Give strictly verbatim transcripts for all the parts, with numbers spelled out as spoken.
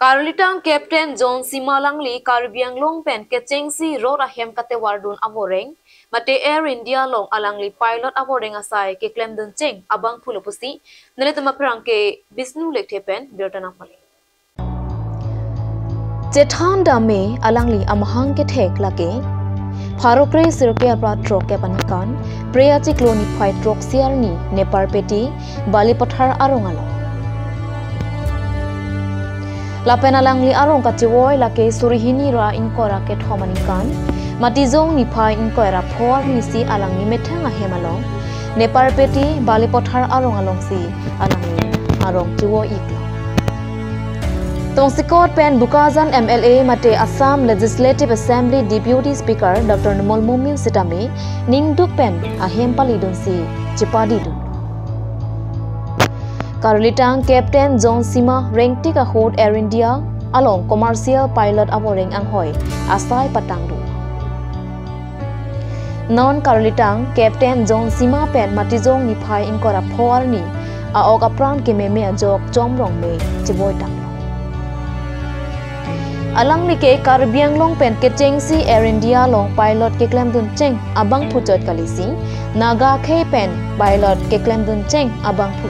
Karlitang Captain John Sima alangli Karbi Anglong pen kechengsi rot ahem katewardun avoreng, mate Air India along alangli pilot avoreng asai keklemdun cheng abangphu lo pusi, nelitum aphrang ke Bishnu Lekthe pen birta nangpale. Chethan dam me alangli amahang kethek lake pharo kre sirkep ra throk kep aningkan, Phre achiklo niphai throksi arni Nepar Peti, Balipathar arong along. Lapen alangli arong kachevoi lake suri hini ra ingkoi ra kethom aningkan, Matijong niphai ingkoi ra pho arni si alangli methang ahem along, Nepar Peti, Balipathar arong alongsi alangli arong chevoi iklo. Tongsekot pen Bokajan M L A mate Assam Legislative Assembly Deputy Speaker Doctor Numal Momin sitame ningduk pen ahem palidunsi chepadidun. Karlitang Captain John Sima rengtik ahut Air India along commercial pilot avoreng anghoi asai patangdun. Non Karlitang Captain John Sima pen Matijong niphai ingkoi ra pho arni a-ok apran kememe ajok chomrong me chevoi tanglo. Alangli ke Karbi Anglong pen kechengsi Air India along pilot keklemdun cheng abangphu chot kalisi, Naga akhei pen pilot keklemdun cheng abangphu.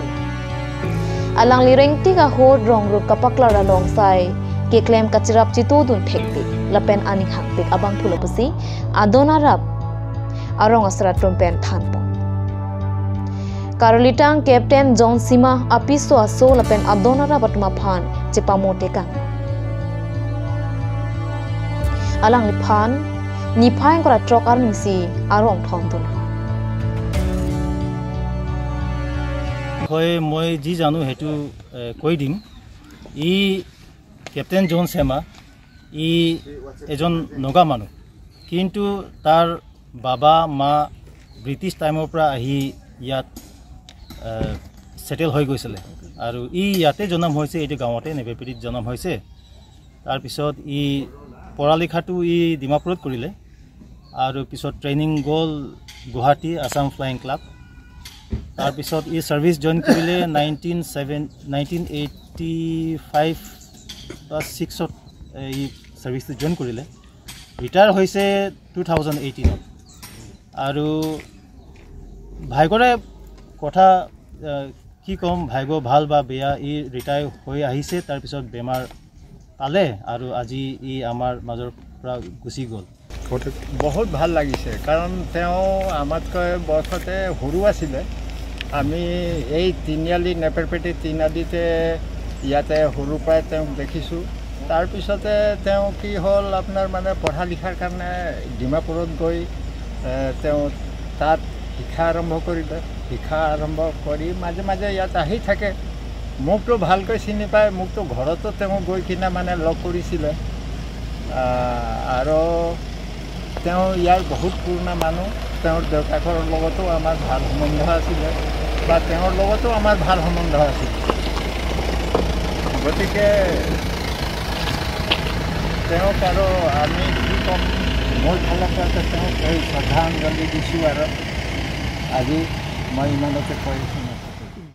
Alangli rengtik ahut rong rup kapaklar along sai keklem kacherap chetudun thekpik lapen aning hangpik abangphu lo pusi adon arap arong asar atum pen thanpon. Karlitang Captain John Sima apiso aso lapen adon arap atum aphan chepamo tekang. Alangliphan niphai ingkoi ra throk arni si arong thondun. হয়, মই যি জানো সেইটো, এ, কৈ দিম। ই কেপ্টেইন জন চেমা, ই এজন নগা মানুহ, কিন্তু তাৰ বাবা মা ব্ৰিটিছ টাইমৰ পৰা আহি ইয়াত, এ, ছেটেল হৈ গৈছিলে আৰু ই ইয়াতে জন্ম হৈছে, এইটো গাঁৱতে নেপেৰপেটিত জন্ম হৈছে। তাৰপিছত ই পঢ়া লিখাটো ই ডিমাপুৰত কৰিলে আৰু পিছত ট্ৰেইনিং গ'ল গুৱাহাটী আছাম ফ্লাইং ক্লাব। তাৰপিছত ই ছাৰ্ভিচ জইন কৰিলে nineteen seven nineteen eighty five বা ছিক্সত ই ছাৰ্ভিচটো জইন কৰিলে। ৰিটায়াৰ হৈছে টু থাউজেণ্ড এইটিনত। আৰু ভাগ্যৰে কথা, আহ, কি ক'ম, ভাগ্য ভাল বা বেয়া, ই ৰিটায়াৰ হৈ আহিছে, তাৰপিছত বেমাৰ পালে আৰু আজি ই আমাৰ মাজৰ পৰা গুচি গ'ল। বহুত ভাল লাগিছে, কাৰণ তেওঁ আমাতকৈ বয়সতে সৰু আছিলে। আমি এই তিনিআলি, নেপেৰপেটি তিনিআলিতে ইয়াতে সৰুৰ পৰাই তেওঁক দেখিছোঁ। তাৰপিছতে তেওঁ কি হ'ল, আপোনাৰ মানে পঢ়া লিখাৰ কাৰণে ডিমাপুৰত গৈ, এ, তেওঁ তাত শিক্ষা আৰম্ভ কৰিলে। শিক্ষা আৰম্ভ কৰি মাজে মাজে ইয়াত আহি থাকে। মোকতো ভালকৈ চিনি পায়, মোকতো ঘৰতো তেওঁ গৈ কিনে মানে লগ কৰিছিলে। আহ, আৰু তেওঁ ইয়াৰ বহুত পুৰণা মানুহ। তেওঁৰ দেউতাকৰ লগতো আমাৰ ভাল সম্বন্ধ আছিলে বা তেওঁৰ লগতো আমাৰ ভাল সম্বন্ধ আছিল। গতিকে তেওঁক আৰু আমি কি ক'ম, মোৰ ফালৰ পৰা তেওঁক এই শ্ৰদ্ধাঞ্জলি দিছোঁ আৰু আজি মই ইমানতে কৈ